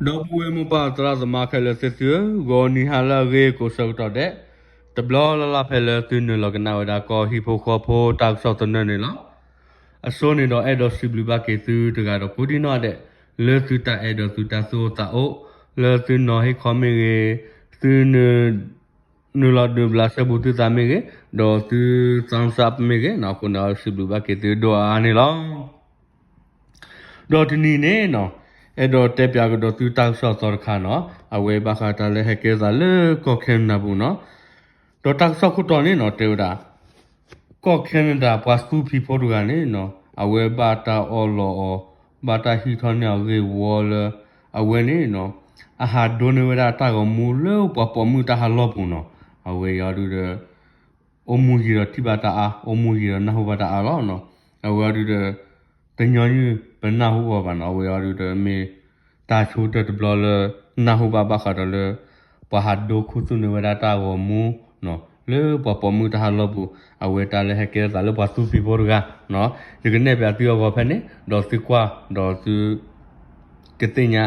ဒီပုၢ်ဝဲၢ်မိၢ်ပၢ်သရၣ်သမါခဲလၢာ်သ့ၣ်သုဧၢ, ဂီၤနံၤဟါလၢအဂ့ၤကိးဆၢကတီၢ်ဒဲး, တဘျီလၢ်လၢ်ဖဲလၢသုနုာ်လီၤကနၣ်ဝဲဒၣ်ကီၢ်ဟံၣ်ဖိဃီဖိတၢ်ကစီၣ်သနၢၣ်န့ၣ်လီၤ. အဆိန့ၣ်ဒီးအဲၣ်ဒိးစံးဘျုးဘၣ်က့ၤသုတဂၤဒီးကိးဒံနီၢ်ဒဲး, လၢသုတၢ်အဲၣ်ဒိးသုတၢ်သူၣ်အိၣ်သးအိၣ်, လၢသုနီၤဟ့ၣ်ခီမ့ၢ်ဂ့ၤ, သုနုာ် နုာ်လီၤဒုးဘျးစဲဘူးသုသးမ့ၢ်ဂ့ၤ, ဒီးသု thumbs up မ့ၢ်ဂ့ၤနီၤ, အဃိန့ၣ်စံးဘျုးဘၣ်က့ၤသုဒိၣ်အါအါန့ၣ်လီၤ. ဒီးတနံၤန့ၣ်နီၤ, အဲၣ်ဒိးတဲပၠးကဒီးသုတၢ်ကစီၣ်သီတခါနီၤ, အဝဲဘၣ်ဃးတၢ်လၢဟဲကဲထီၣ်သးလၢကီၢ် Canada ပူၤနီၤ, ဒီးတၢ်ကစီၣ်ခိၣ်တီန့ၣ်နီၤ တဲဝဲဒၣ် ကီၢ် Canada ပှၤသူဖံးဖိတဂၤန့ၣ်နီၤ, အဝဲဘၣ်တၢ်အီၣ်လီၤအီၤ, ဘၣ်တၢ်ဟံးထီၣ်န့ၢ်အီၤဂ့ၢ်ဝီလၢ အဝဲန့ၣ်နီၤ, အဟးဒိန့ၢ်ဝဲဒၣ်တၢ်ဂီၤမူလၢပှၤပိာ်မုၣ်တၢ်ဟးလီၢ်ပူၤနီၤ, အဝဲအံၤဒုးဒီး အိၣ်မူယံာ်ဒီးထံၣ်ဘၣ်တၢ်အါ, အိၣ်မူယံာ်ဒီးနၢ်ဟူဘၣ်တၢ်အါလီၤနီၤ, အဝဲအံၤဒုးဒီး တညီနုၢ်ပနၢ်ဟူအီၤဘၣ်နီၤ, အဝဲအံၤဒုးဒီးမ့ၢ် တၢ်ဆိကတၢၢ်တဘျီလၢ နၢ်ဟူဘၣ်ဘၣ်ဃးဒီးလၢ ပှၤဟးဒိခူသူၣ်န့ၢ်ဝဲဒၣ်တၢ်ဂီၤမူနီၤ, လၢပှၤပိာ်မုၣ်တၢ်ဟးလီၢ်ပူၤ, အဝဲတၢ်လၢဟဲကဲထီၣ်သးလၢပှၤသူဖံးဖိတဂၤနီၤ, ယကနဲၣ်ပၠးသုအဂီၢ်ဖဲန့ၣ်, ဒီးသုကွၢ်, ဒီးသု ကသ့ၣ်ညါ,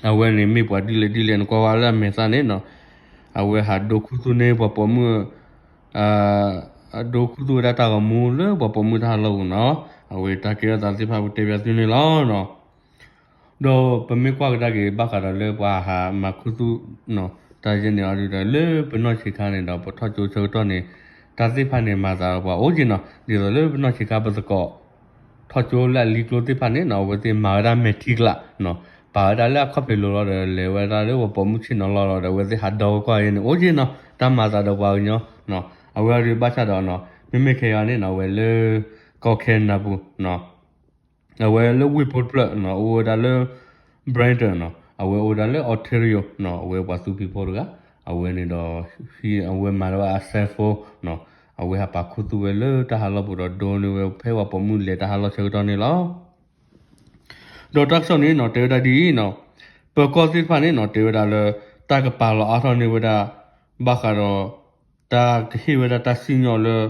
အဝဲန့ၣ်မ့ၢ်ပှၤဒ်လဲၣ်ဒ်လဲၣ်န့ၣ် ကွၢ်ဝဲလၢအမဲာ်သၣ်န့ၣ်နီၤ, အဝဲဟးဒိခူသူၣ်န့ၢ်ပှၤပိာ်မုၣ် အဒိခူသူၣ်ဝဲဒၣ်တၢ်ဂီၤမူလၢပှၤပိာ်မုၣ်တၢ်ဟးလီၢ်ပူၤနီၤ, အဝဲတၢ်ကဲထီၣ်သးသ့ၣ်တဖၣ်ပတဲပၠးသုန့ၣ်လီၤနီၤ. ဒီးပမ့ၢ်ကွၢ်ကဒါက့ၤ ဘၣ်ဃးဒီးလၢပှၤဟးမၤခူသူၣ်နီၤ, တၢ်ယဲန့ၣ်အံၤဒုးဒီး လၢပနီၢ်ဆံးခါန့ၣ်ဒီး ပထီၣ်ကၠိဆၢကတီၢ်န့ၣ် တၢ်သ့ၣ်တဖၣ်န့ၣ် မၤသးဒီးပှၤအိၣ်က့နီၤ, ဒ်သိးလၢပနီၢ်ဆံးခါပသကိး ထီၣ်ကၠိလၢအလံၤကျိသ့ၣ်တဖၣ်န့ၣ်နီၤ, အဝဲသ့ၣ်မၤဝဲဒၣ်မဲာ်ထံကလးနီၤ, ပာ်ဝဲဒၣ်လၢအခီၣ်ဖံးလိၤလီၤဒီး လဲၤဝဲဒၣ်လၢပှၤပိာ်မုၣ်ဆ့ၣ်နီၤလီၤလီၤဒီး အဝဲသ့ၣ်ဟးဒီဝဲကွၢ်ယဲန့ၣ် အိၣ်က့နီၤ, တၢ်မၤသးဒီးပှၤကညီနီၤ, အဝဲအံၤဒုးဘၣ်ဆၣ်ဒီးနီၤ, မ့မ့ၢ်ခဲအံၤန့ၣ်နီၤ အဝဲလၢ ကီၢ် Canada ပူၤနီၤ အဝဲလၢဝ့ၢ်ဖိတဖျၢၣ်နီၤ အိၣ်ဝဲဒၣ်လၢ Brampton နီၤ, အဝဲအိၣ်ဝဲဒၣ်လၢ Ontario နီၤ, အဝဲပှၤသူဖံးဖိတဂၤ, အဝဲန့ၣ်ဒီး အဝဲမၤလၢၤဘၣ်အ cell phone နီၤ, အဝဲဟးပာ်ခူသူၣ်ဝဲလၢတၢ်ဟးလီၢ်ပူၤဒီး ဒိန့ၢ်ဝဲဖဲပှၤပိာ်မုၣ်လဲၤတၢ်ဟးလီၢ်ဆၢကတီၢ်န့ၣ်လီၤ. ဒီးတၢ်ကစီၣ်န့ၣ်နီၤ တဲဝဲဒၣ်ဒ်အံၤနီၤ, ပၢၤကီၢ်သ့ၣ်တဖၣ်န့ၣ်နီၤ တဲဝဲဒၣ်လၢ တၢ်ကပာ်လီၤအါထီၣ်န့ၢ်ဝဲဒၣ် ဘၣ်ဃးဒီး တၢ်ကဟ့ၣ်ဝဲဒၣ်တၢ်စံၣ်ညီၣ်လၢ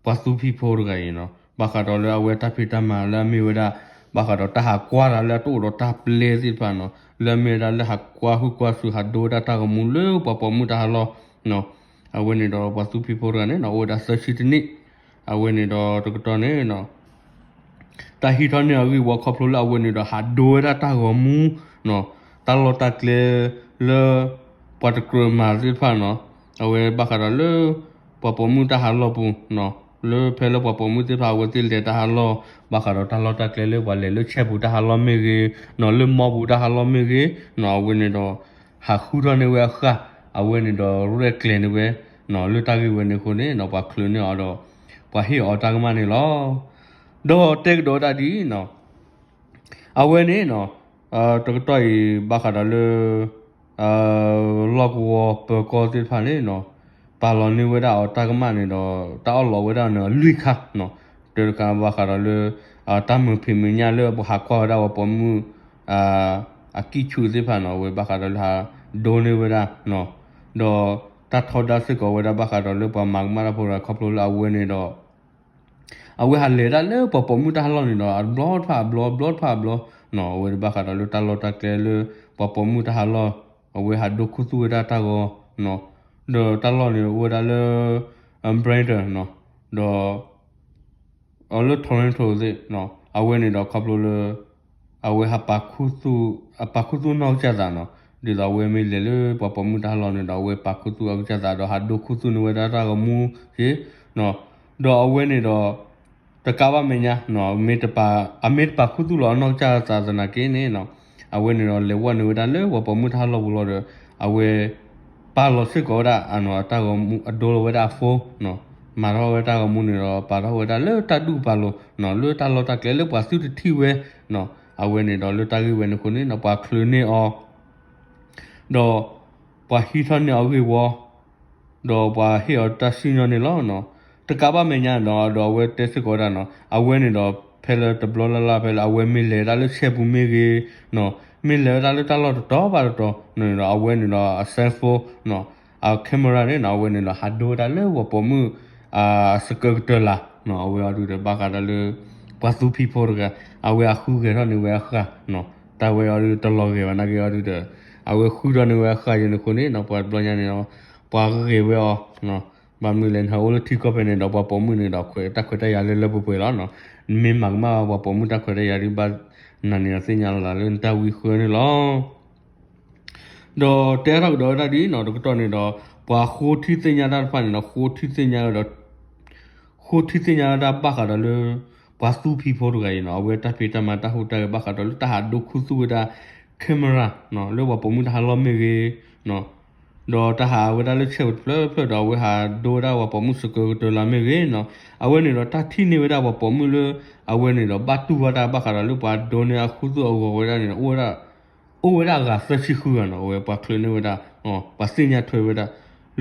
ပှၤသူဖံးဖိတဂၤအံၤနီၤ, ဘၣ်ဃးဒီးလၢအဝဲတၢ်ဖံးတၢ်မၤလၢအမ့ၢ်ဝဲဒၣ် ဘၣ်ဃးဒီးတၢ်ဟးကွၢ်တၢ်လၢအတအိၣ်ဒီးတၢ်ပျဲသ့ၣ်တဖၣ်နီၤ, လၢအမ့ၢ်ဝဲဒၣ်လၢဟးကွၢ်ဟုၣ်ကွၢ်စူၤ ဟးဒိဝဲဒၣ်တၢ်ဂီၤမူလၢပှၤပိာ်မုၣ်တၢ်ဟးလီၢ်နီၤ, အဝဲန့ၣ်ဒီးပှၤသူဖံးဖိတဂၤန့ၣ်နီၤ အိၣ်ဝဲဒၣ်သၢဆံတနံၣ်, အဝဲန့ၣ်ဒီးတကတီၢ်န့ၣ်နီၤ တၢ်ဟံးထီၣ်န့ၢ်အဂ့ၢ်ဝီခီဖျိလၢအဝဲန့ၣ်ဒီး ဟးဒိဝဲဒၣ်တၢ်ဂီၤမူနီၤ, တၢ်လီၢ်တၢ်ကျဲလၢ ပှၤတကြၢးမၤသ့ၣ်တဖၣ်နီၤ, အဝဲဘၣ်ဃးဒီးလၢ ပှၤပိာ်မုၣ်တၢ်ဟးလီၢ်ပူၤနီၤ, လၢဖဲလၢပှၤပိာ်မုၣ်သ့ၣ်တဖၣ် အဝဲသ့ၣ်လဲၤတၢ်ဟးလီၢ်, ဘၣ်ဃးဒီးတၢ်လီၢ်တၢ်ကျဲလၢပှၤလဲၤလၢဆဲးပူၤတၢ်ဟးလီၢ်မ့ၢ်ဂ့ၤနီၤ, လၢမီပူၤတၢ်ဟးလီၢ်မ့ၢ်ဂ့ၤနီၤ, အဝဲန့ၣ်ဒီး ဟးဃုထီၣ်န့ၢ်ဝဲအဃၢ်, အဝဲန့ၣ်ဒီးရဲၣ်ကျဲၤန့ၢ်ဝဲနီၤ, လၢတၢ်ဂ့ၢ်ဝဲန့ၣ်အဃိန့ၣ်နီၤ ပှၤချုးန့ၢ်အီၤဒီး ပှၤဟ့ၣ်အီၤတၢ်ကမၣ်န့ၣ်လီၤ. ဒီးတဲကဒီးဝဲဒၣ်ဒ်အံၤနီၤ, အဝဲန့ၣ်နီၤ, တကတီၢ်အံၤဘၣ်ဃးဒီးလၢ လီၢ်ကဝီၤပၢၤကီၢ်သ့ၣ်တဖၣ်န့ၣ်နီၤ, ပာ်လီၤန့ၢ်ဝဲဒၣ်အီၤတၢ်ကမၣ်န့ၣ်ဒီး တၢ်အီၣ်လီၤဝဲဒၣ်န့ၣ်လွံၢ်ခါနီၤ, တၢတခါဘၣ်ဃးဒီးလၢ တၢ်မုာ်ဖံးမုာ်ညၣ်လၢပဟးကွၢ်ဝဲဒၣ်ပှၤပိာ်မုၣ် အကံၣ်ဆူၣ်သ့ၣ်တဖၣ်နီၤ, အဝဲဘၣ်ဃးဒီးလၢဟးဒိန့ၢ်ဝဲဒၣ်နီၤ, ဒီးတၢ်ထီဒါစ့ၢ်ကီးဝဲဒၣ်ဘၣ်ဃးဒီးလၢပှၤမၤကမၣ်တၢ်ဖိတဂၤခီဖျိလၢအဝဲန့ၣ်ဒီး အဝဲဟးလဲၤဒၣ်လၢပှၤပိာ်မုၣ်တၢ်ဟးလီၢ်န့ၣ်ဒီး အဘျီတဖၣ်အဘျီ အဘျီတဖၣ်အဘျီနီၤ, အဝဲဘၣ်ဃးဒီးလၢတၢ်လီၢ်တၢ်ကျဲလၢ ပှၤပိာ်မုၣ်တၢ်ဟးလီၢ်, အဝဲဟးဒိခူသူၣ်ဝဲဒၣ်တၢ်ဂီၤနီၤ, ဒီးတၢ်လီၢ်န့ၣ်အိၣ်ဝဲဒၣ်လၢ Brampton နီၤ, ဒီး အလၢ Toronto သ့ၣ်နီၤ, အဝဲန့ၣ်ဒီးခီဖျိလၢ အဝဲဟးပာ်ခူသူၣ် အပာ်ခူသူၣ်နီၢ်ကစၢ်သးနီၤ, ဒ်သိးအဝဲမ့ၢ်လဲၤလၢပှၤပိာ်မုၣ်တၢ်ဟးလီၢ်န့ၣ်ဒီး အဝဲပာ်ခူသူၣ်အကစၢ်သးဒီးဟးဒိခူသူၣ်န့ၢ်ဝဲဒၣ်တၢ်ဂီၤမူက့နီၤ, ဒီးအဝဲန့ၣ်ဒီး တကးဘၣ်မဲာ်ညါနီၤ, မ့ၢ်တပာ် အမ့ၢ်တပာ်ခူသူၣ်လီၤအနီၢ်ကစၢ်သးသနာ်က့န့ၣ်နီၤ, အဝဲန့ၣ်ဒီးလဲၤဝဲန့ၢ်ဝဲဒၣ်လၢပှၤပိာ်မုၣ်တၢ်ဟးလီၢ်ပူၤလီၤဒီး အဝဲ ပာ်လီၤစ့ၢ်ကီးဝဲဒၣ် အတၢ်ဂီၤမူ အဒိလီၤဝဲဒၣ်အ phone နီၤ, မၤထီၣ်ဝဲတၢ်ဂီၤမူန့ၣ်ဒီး ပာ်ထီၣ်ဝဲဒၣ်လၢတၢ်ဒူၣ်ပာ်လိၤနီၤ, လၢတၢ်လီၢ်တၢ်ကျဲလၢပှၤသုတထံၣ်ဝဲနီၤ, အဝဲန့ၣ်ဒီးလၢတၢ်ဂ့ၢ်ဝဲန့ၣ်အဃိန့ၣ်နီၤ ပှၤချုးန့ၢ်အီၤ ဒီးပှၤဟံးထီၣ်န့ၢ်အီၤဂ့ၢ်ဝီ ဒီးပှၤဟ့ၣ်အီၤတၢ်စံၣ်ညီၣ်န့ၣ်လီၤနီၤ. တကးဘၣ်မဲာ်ညါဒီး ဒီးအဝဲတဲစ့ၢ်ကီးဝဲဒၣ်နီၤ, အဝဲန့ၣ်ဒီး ဖဲလၢတဘျီလၢ်လၢ်ဖဲလၢအဝဲမ့ၢ်လဲၤဒၣ်လၢဆဲးပူၤမ့ၢ်ဂ့ၤနီၤ, မ့ၢ်လဲၤဝဲဒၣ်လၢတၢ်လီၢ်တတီၤဘၣ်တတီၤန့ၣ်ဒီး အဝဲန့ၣ်ဒီးအ cell phone နီၤ, အ camera န့ၣ်နီၤ အဝဲန့ၣ်ဒီးဟးဒိဝဲဒၣ်လၢပှၤပိာ်မုၣ် အစကၢကတၢၢ်လၢ်နီၤ, အဝဲအံၤဒုးဒီးဘၣ်ဃးဒီးလၢ ပှၤသူဖံးဖိတဂၤ အဝဲအဃုဂဲၤထီၣ်န့ၢ်ဝဲအဃၢ်နီၤ တၢ်ဝဲအီၤဒုးတလီၤဂာ်ဘၣ်နာ်က့အီၤဒုးဒီး အဝဲဃုထီၣ်န့ၢ်ဝဲဃာ်ယဲၢ်န့ၣ်အဃိန့ၣ်နီၤ ပှၤတဘျီညါန့ၣ်ဒီး ပှၤဂာ်ဝဲအီၤ ဘၣ်မနုၤလဲၣ် နဟဲအိၣ်လၢထံကီၢ်ဖဲန့ၣ်ဒီး ပှၤပိာ်မုၣ်န့ၣ်ဒီးခွဲးတၢ်ခွဲးတၢ်ယာ်လၢလၢပှဲၤပှဲၤလီၤနီၤ. နမ့ၢ်မၤကမၣ်ပှၤပိာ်မုၣ်တၢ်ခွဲးတၢ်ယာ်ဒုး ဘၣ်နၤန့ၣ်ဒီးသ့ၣ်ညါလီၤသးလၢနတၢ်ဝံဃၢန့ၣ်လီၤ. ဒီးတဲအါထီၣ်ကဒီးဝဲဒၣ်ဒ်နီၤ တကတီၢ်န့ၣ်ဒီး ပှၤဃိထံသ့ၣ်ညါတၢ်တဖၣ်န့ၣ်ဒီး ဃိထံသ့ၣ်ညါဝဲဒီး ဃိထံသ့ၣ်ညါဝဲဒၣ်ဘၣ်ဃးဒီးလၢ ပှၤသူဖံးဖိတဂၤအံၤနီၤ အဝဲတၢ်ဖံးတၢ်မၤတၢ်ဟူးတၢ်ဂဲၤဘၣ်ဃးဒီးလၢတၢ်ဟးဒိခူသူၣ်ဝဲဒၣ် camera နီၤ လၢပှၤပိာ်မုၣ်တၢ်ဟးလီၢ်မ့ၢ်ဂ့ၤ ဒီးတၢ်ဟးဝဲဒၣ်လၢဆဲးဝဲတဖျၢၣ်ဖျၢၣ်ဒီး အဝဲဟးဒိဝဲဒၣ်ပှၤပိာ်မုၣ်စကၢကတၢၢ်လၢမ့ၢ်ဂ့ၤနီၤ အဝဲန့ၣ်ဒီးတၢ်ထံၣ်န့ၢ်ဝဲဒၣ်ပှၤပိာ်မုၣ်လၢ အဝဲန့ၣ်ဒီးဘၣ်တူၢ်ဘၣ်တၢ်ဘၣ်ဃးဒီးလၢပှၤဒိန့ၢ်အခူသူၣ်အဂီၤဝဲဒၣ်န့ၣ် အိၣ်ဝဲဒၣ်အဂၤသၢဆံဃုဂၤနီၤ အဝဲပှၤချုးန့ၢ်ဝဲဒၣ် ပှၤသ့ၣ်ညါထွဲဝဲဒၣ်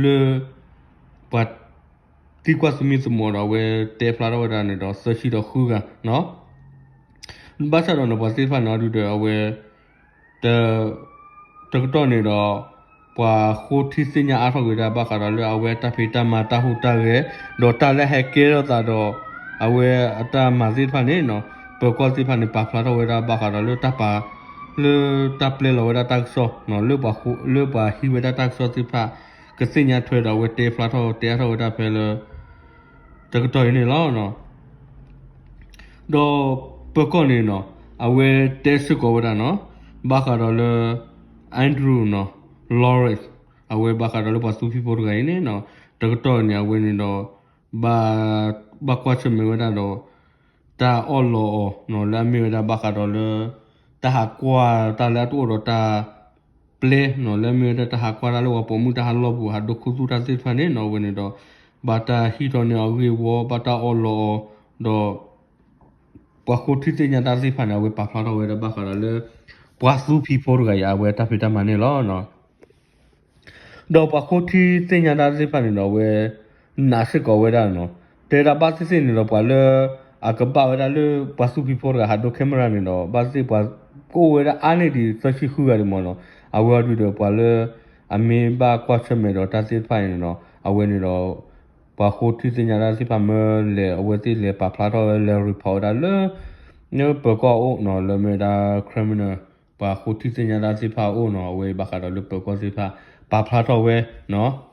လၢ ပှၤ သံကွၢ်သမံသမိးဒီးအဝဲတဲဖျါထီၣ်ဝဲဒၣ်န့ၣ်ဒီးသၢဆံဒီးဃုဂၤနီၤ ဘၣ်ဆၣ်ဒီးနီၤ ပှၤသ့ၣ်တဖၣ်န့ၣ်အီၤဒုးဒီးအဝဲ တ တကတီၢ်န့ၣ်ဒီး ပှၤဃိထံသ့ၣ်ညါအါထီၣ်က့ၤဒၣ်ဘၣ်ဃးဒီးလၢအဝဲတၢ်ဖံးတၢ်မၤတၢ်ဟူးတၢ်ဂဲၤ ဒီးတၢ်လၢဟဲကဲထီၣ်သးဒီး အဝဲအတၢ်မၤသ့ၣ်တဖၣ်န့ၣ်နီၤ ပၢၤကီၢ်သ့ၣ်တဖၣ်န့ၣ် ပာ်ဖျါထီၣ်ဝဲဒၣ်ဘၣ်ဃးဒီးလၢတၢ်ပာ် လၢတၢ်ပျဲလီၤဝဲဒၣ်တၢ်ကစီၣ်နီၤ လၢပှၤဃိ လၢပှၤဟံးဝဲဒၣ်တၢ်ကစီၣ်သ့ၣ်တဖၣ် ကသ့ၣ်ညါထွဲဒီးအဝဲတဲဖျါထီၣ်တဲအါထီၣ်ဝဲဒၣ်ဖဲလၢ တကတီၢ်အံၤန့ၣ်လီၤ. ဒီးပၢၤကီၢ်န့ၣ်နီၤ အဝဲတဲစ့ၢ်ကီးဝဲဒၣ်နီၤ ဘၣ်ဃးဒီးလၢ Andrew နီၤ Lawrence အဝဲဘၣ်ဃးဒီးလၢပှၤသူဖံးဖိတဂၤအံၤန့ၣ်နီၤ တကတီၢ်န့ၣ် အဝဲန့ၣ်ဒီး ဘၣ် ဘၣ်ကွၢ်ဆၢၣ်မဲာ်ဝဲဒၣ်ဒီး တၢ်အီၣ်လီၤအီၤနီၤ လၢအမ့ၢ်ဝဲဒၣ်ဘၣ်ဃးဒီးလၢ တၢ်ဟးကွၢ်တၢ်လၢအတအိၣ်ဒီးတၢ် ပျဲနီၤ လၢအမ့ၢ်ဝဲဒၣ်တၢ်ဟးကွၢ်တၢ်လၢပှၤပိာ်မုၣ်တၢ်ဟးလီၢ်ပူၤ ဟးဒိခူသူၣ်တၢ်သ့ၣ်တဖၣ်န့ၣ်နီၤ အဝဲန့ၣ်ဒီး ဘၣ်တၢ်ဟံးထီၣ်န့ၢ်အီၤဂ့ၢ်ဝီ ဘၣ်တၢ်အီၣ်လီၤအီၤ ဒီး ပှၤဃိထံသ့ၣ်ညါတၢ်သ့ၣ်တဖၣ်န့ၣ် အဝဲပာ်ဖျါထီၣ်ဝဲဒၣ်ဘၣ်ဃးဒီးလၢ ပှၤသူဖံးဖိတဂၤအံၤ အဝဲတၢ်ဖံးတၢ်မၤန့ၣ်လီၤ. ဒီးပှၤဃိထံသ့ၣ်ညါတၢ်သ့ၣ်တဖၣ်န့ၣ်ဒီး အဝဲ နာ်စ့ၢ်ကီးဝဲဒၣ်နီၤ တဲဒၣ်ဘၣ်သ့ၣ်သ့ၣ်န့ၣ်ဒီး ပှၤလၢ အကဘၣ်ဝဲဒၣ်လၢပှၤသူဖံးဖိတဂၤဟးဒိ camera န့ၣ်ဒီး ဘၣ်သ့ၣ်သ့ၣ်ပှၤ ကအိၣ်ဝဲဒၣ်အါန့ၢ်ဒံးသၢဆံဃုဂၤဒံးမ့ၢ်နီၤ အဝဲအီၤဒုးဒီးပှၤလၢ အမ့ၢ်ဘၣ်ကွၢ်ဆၢၣ်မဲာ်ဒီးတၢ်သ့ၣ်တဖၣ်န့ၣ်နီၤ အဝဲန့ၣ်ဒီး ပှၤဃိထံသ့ၣ်ညါတၢ်သ့ၣ်တဖၣ်မၢလဲၤ အဝဲသ့ၣ်လဲၤပာ်ဖျါထီၣ်ဝဲလဲၤ report ဝဲဒၣ်လၢ လၢပၢၤကီၢ်အအိၣ်နီၤ လၢမ့ၢ်ဝဲဒၣ် criminal ပှၤဃိထံသ့ၣ်ညါတၢ်သ့ၣ်တဖၣ်အအိၣ်နီၤ အဝဲဘၣ်ဃးဒီးလၢပၢၤကီၢ်သ့ၣ်တဖၣ် ပာ်ဖျါထီၣ်ဝဲနီၤ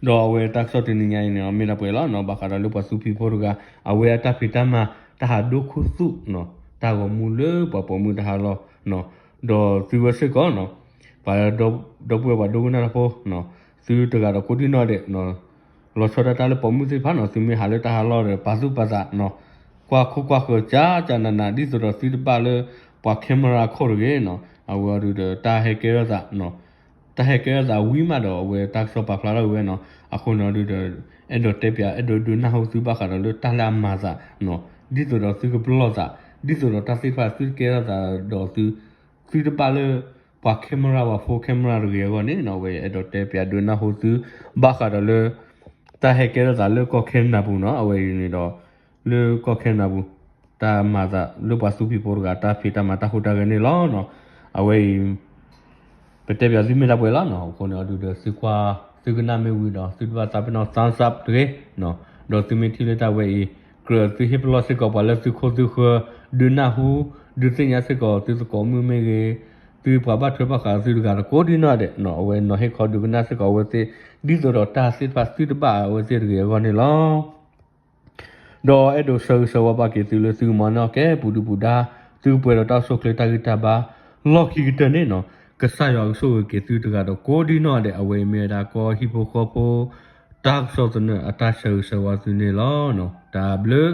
ဒီးအဝဲတၢ်ကစီၣ်တနံၤညါအံၤန့ၣ် မ့ၢ်ဒၣ်ပှဲၤလီၤနီၤ ဘၣ်ဃးဒီးလၢပှၤသူဖံးဖိတဂၤ အဝဲအတၢ်ဖံးတၢ်မၤ တၢ်ဟးဒိခူသူၣ်နီၤ တၢ်ဂီၤမူလၢပှၤပိာ်မုၣ်တၢ်ဟးလီၢ်နီၤ ဒီးသုဝဲစ့ၢ်ကီးနီၤ ပှၤဒီပုၢ်ဝဲၢ်ပှၤဒိကနၣ်တၢ်ဖိ သုတဂၤဒီးကိးဒံနီၢ်ဒဲး လီၤဆီဒၣ်တၢ်လၢပိာ်မုၣ်သ့ၣ်တဖၣ်နီၤ သုမ့ၢ်ဟးလၢတၢ်ဟးလီၢ်ဒီး ပာ်သူၣ်ပာ်သးနီၤ ကွၢ်ခိၣ်ကွၢ်ဃၢၤကၢ်ကၢ်နးနး ဒ်သိးဒီးသုတဘၣ်လၢ ပှၤ camera ခိၣ်တဂ့ၤနီၤ အဝဲအီၤဒုးဒီးတၢ်ဟဲကဲထီၣ်သးနီၤ တၢ်ဟဲကဲထီၣ်သးဝံၤမးဒီး အဝဲတၢ်ကစီၣ်ပာ်ဖျါထီၣ်ဝဲနီၤ အဃိန့ၣ်အီၤဒုးဒီး အဲၣ်ဒိးတဲပၠး အဲၣ်ဒိးဒုးနၢ်ဟူသုဘၣ်ဃးဒီးလၢတၢ်လၢအမၤသးနီၤ ဒ်သိးဒီးသုကပလီၢ်သး ဒ်သိးဒီးတၢ်သ့ၣ်တဖၣ်သုတကဲထီၣ်သးဒီးသု သုတဘၣ်လၢ ပှၤ camera ပှၤဖိ camera တဂ့ၤအဂီၢ်န့ၣ်နီၤ အဝဲအဲၣ်ဒိးတဲပၠးဒုးနၢ်ဟူသု ဘၣ်ဃးဒီးလၢ တၢ်ဟဲကဲထီၣ်သးလၢကီၢ်ခဲနဒၤပူၤနီၤ အဝဲအံၤန့ၣ်ဒီး လၢကီၢ်ခဲနဒၤပူၤ တၢ်မၤသးလၢပှၤသူဖံးဖိတဂၤ တၢ်ဖံးတၢ်မၤတၢ်ဟူးတၢ်ဂဲၤန့ၣ်လီၤနီၤ အဝဲအံၤ ပတဲပၠးသုမ့ၢ်ဒၣ်ပှဲၤလီၤနီၤ အဃိန့ၣ်အီၤဒုးဒီးသုကွၢ် သုကနၣ်မ့ၢ်ဝံၤဒီး သုတဘၣ်သးပ့ၤနီၣ် thumbs up တဂ့ၤနီၤ ဒီးသုမ့ၢ်ထံၣ်လၢတၢ်ဝဲအံၤ ကြၢးသုဟ့ၣ်ပလီၢ်စ့ၢ်ကီးပှၤလၢသုခိၣ်သုဃၢၤ ဒုးနၢ်ဟူ ဒုးသ့ၣ်ညါစ့ၢ်ကီးသုသကိးမုၣ်မ့ၢ်ဂ့ၤ သုပှၤဘၣ်ထွဲဘၣ်ဃးသုတဂၤဒီးကိးဒံနီၢ်ဒဲးနီၤ အဝဲနီၤဟ့ၣ်ခီဒုးကနၣ်စ့ၢ်ကီးအဝဲသ့ၣ် ဒ်သိးဒီးတၢ်သ့ၣ်တဖၣ်သုတဘၣ်အဝဲသ့ၣ်တဂ့ၤအဂီၢ်န့ၣ်လီၤ ဒီးအဲၣ်ဒိးဆၢဂ့ၤဆၢဝါဘၣ်က့ၤသုလၢသုကမၤနၢၤက့ၤပူၤဒုၣ်ပူၤဒါ သုကပှဲၤဒီးတၢ်အိၣ်ဆူၣ်အိၣ်ချ့တၢ်ဂံၢ်တၢ်ဘါ လီၢ်ခံကတၢၢ်န့ၣ်နီၤ ကစၢ်ယွၤကဆိၣ်ဂ့ၤက့ၤသုတဂၤဒီးကိးဒံနီၢ်ဒဲး အဝဲအံၤမ့ၢ်ဝဲဒၣ်ကီၢ်ဟံၣ်ဖိဃီဖိ တၢ်ကစီၣ်သနၢၣ်အတၢ်ဆၢဂ့ၤဆၢဝါသုန့ၣ်လီၤ. တၢ်ဘျုး